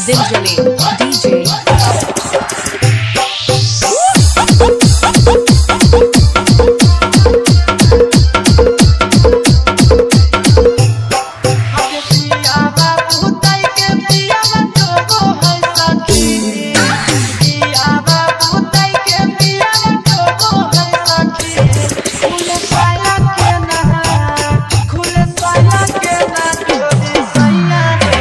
Diljale DJ. आगे पिया बाबू ताई के पिया बटोबो है सखी। पिया बाबू ताई के पिया बटोबो है सखी। खुले साया के ना, खुले साया के ना तोरी सैया रो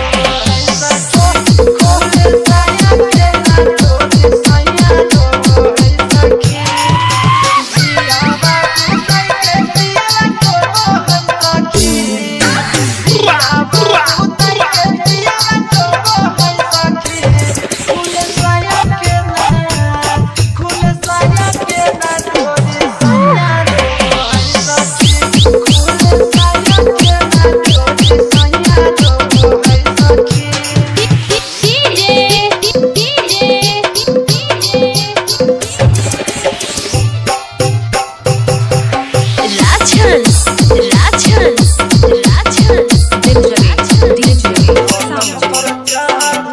है सखी। खुले साया के ना तोरी सैया रो है सखी। पिया बाबू ताई के पिया बटोबो है सखी। DJ DJ DJ Rajhans Rajhans Rajhans Diljale DJ Sound.